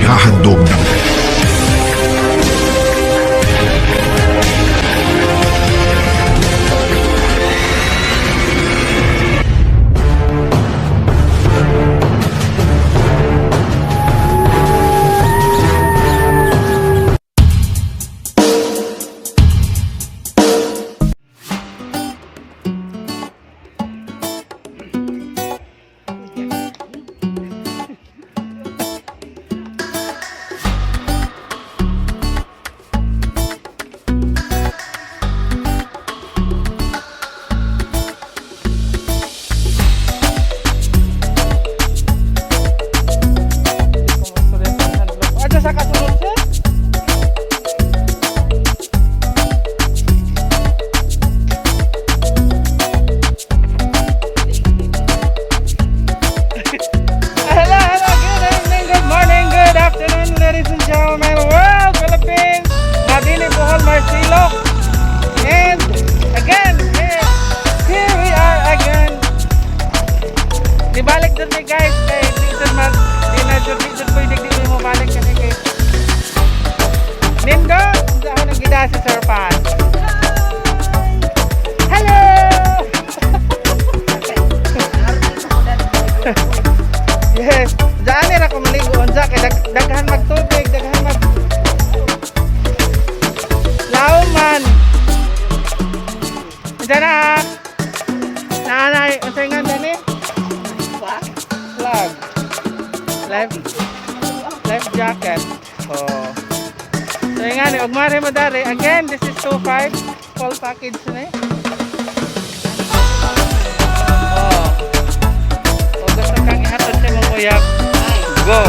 Ihahandog ng Ada sa kasunod, sir? Hello, hello, good evening, good morning, good afternoon, ladies and gentlemen, world, Philippines, Madili, Bohol, Marcelo. And again, here we are again. Dibalik dun ni guys, kay di dun man, di na dun, di dun pwede, di mo balik kasi kay Nindo, hindi ako nang gida si Sir Pat. Hello! Yes, daan ra ko maligo unsa kay daghan magtubig, daghan mag Laom man. Unsa na? Naanay, unsay nga dani? Flag. Life jacket. Oh. So nga ni, ug mare mo dari. Again, this is 25 full package ni. Oh. O gusto kang ihatod sa imong uyab. Go.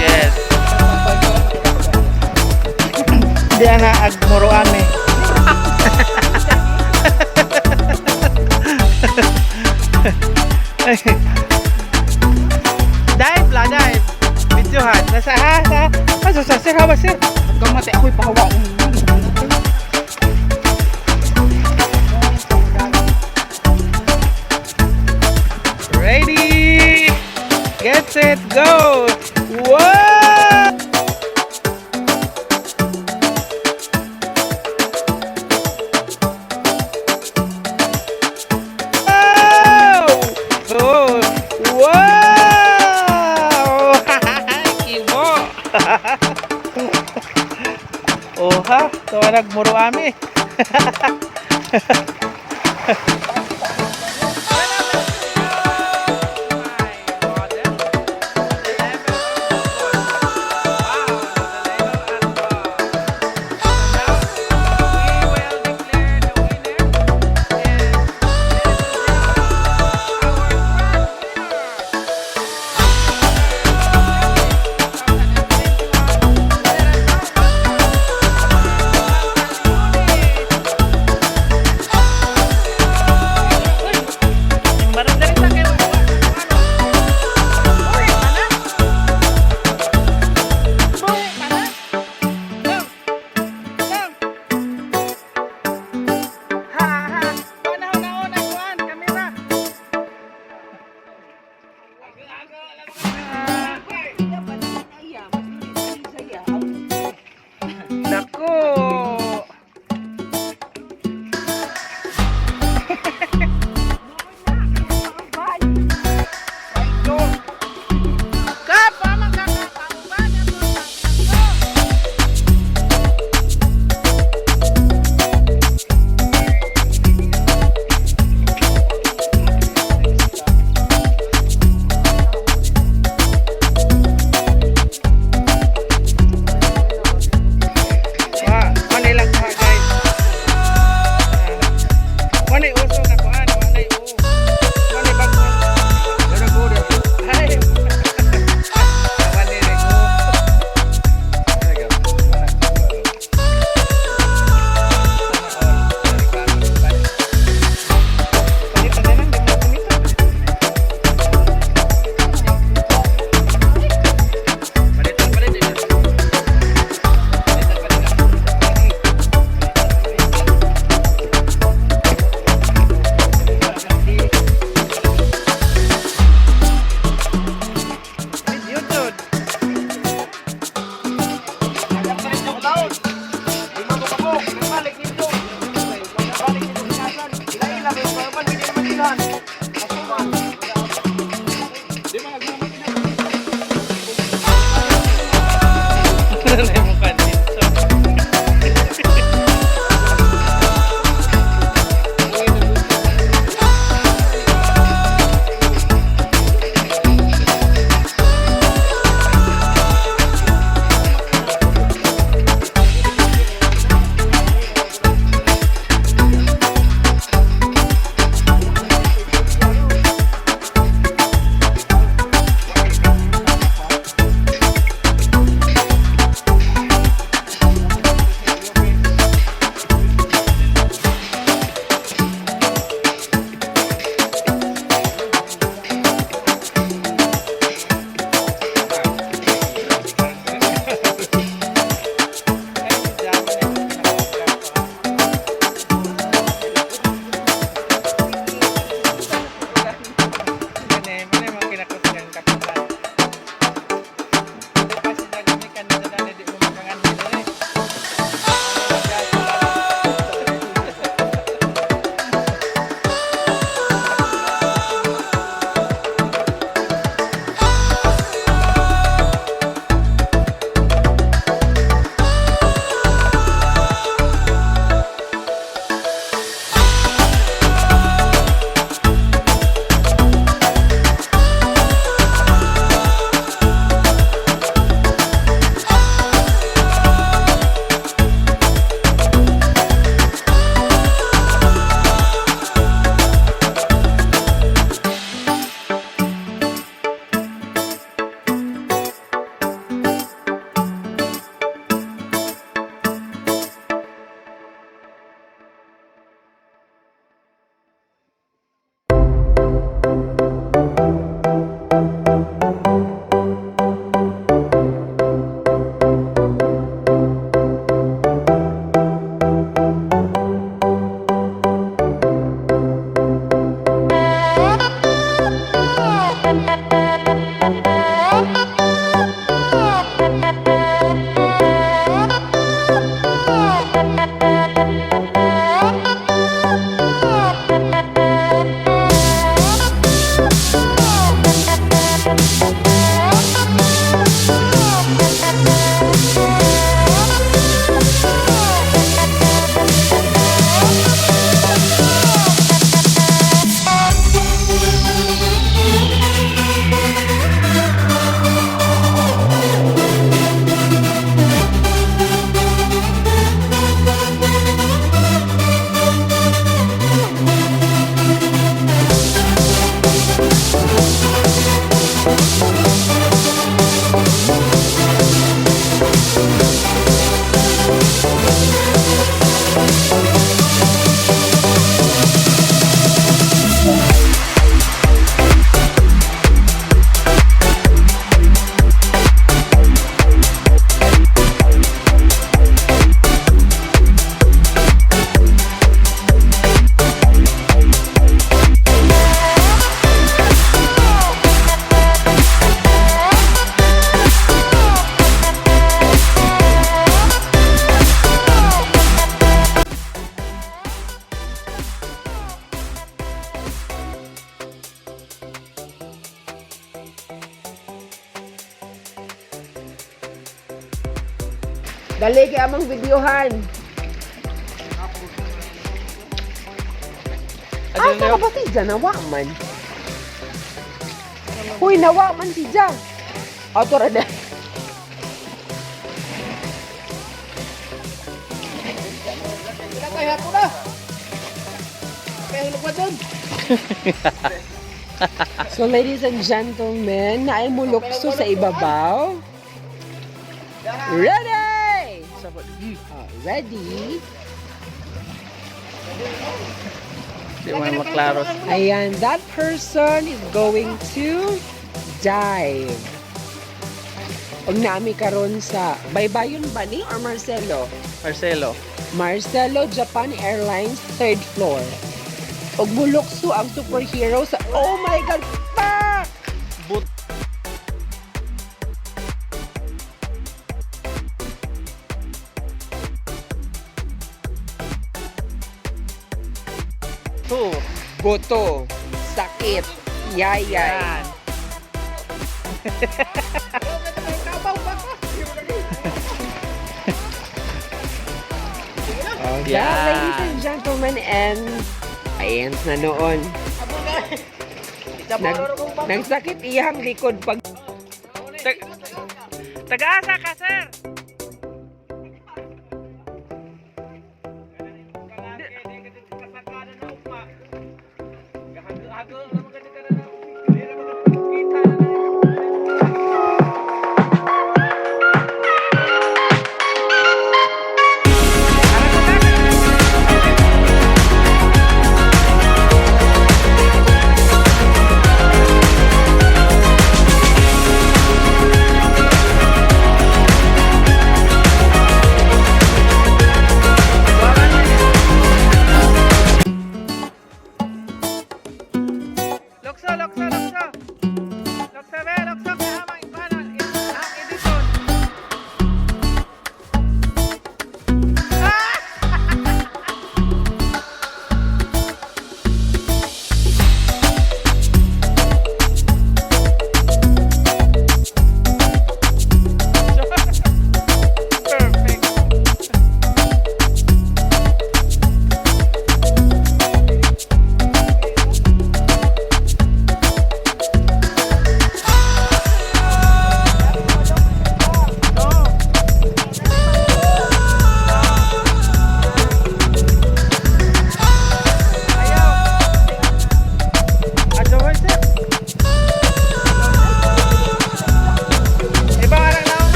Yes. Di ana ag muruan eh. Dive la, dive. Videohan. Nasa ha, sa. Asa sa sir, hawa sir. Gamate ako'y pahawa. Ready? Get set, go! Whoa! Oh! Wow! Kibo! Oh ha, to nagmuro ami. Dali kay among videohan. Asa ka ba si Ja? Nawa man. Huy, nawa man si Ja. Auto ra na. So ladies and gentlemen, naay mulukso sa ibabaw. Ready! Ah, ready? Di mo na maklaro. Ayan, that person is going to dive. Og naami karon sa Baybayon ba ni or Marcelo? Marcelo. Marcelo, Japan Airlines, third floor. Og mulukso ang superhero sa, oh my God, fuck! But Two. Goto, sakit, yayay. Yan. Oh, Yan. yeah, ladies and gentlemen, and ayan na noon. Nagsakit iyang likod pag Taga-asa ka, sir!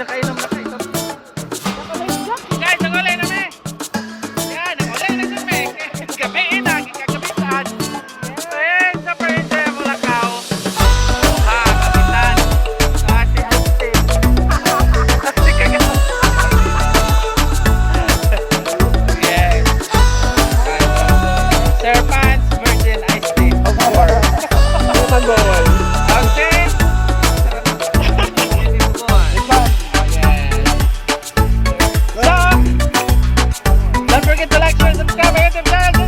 Nakainom na kayo. Guys, nangulay na mi. Yan, nangulay na kami. Gabi na, kagabi saan. Ayan, sa Prince Mulakaw. Ha, kapitan. Ah, si Ate. Si Kaga. Yes. Sir Pants Virgin Iced Tea. Of course. Mag-goal. Okay. Yes. So, don't forget to like, share, and subscribe my YouTube channel.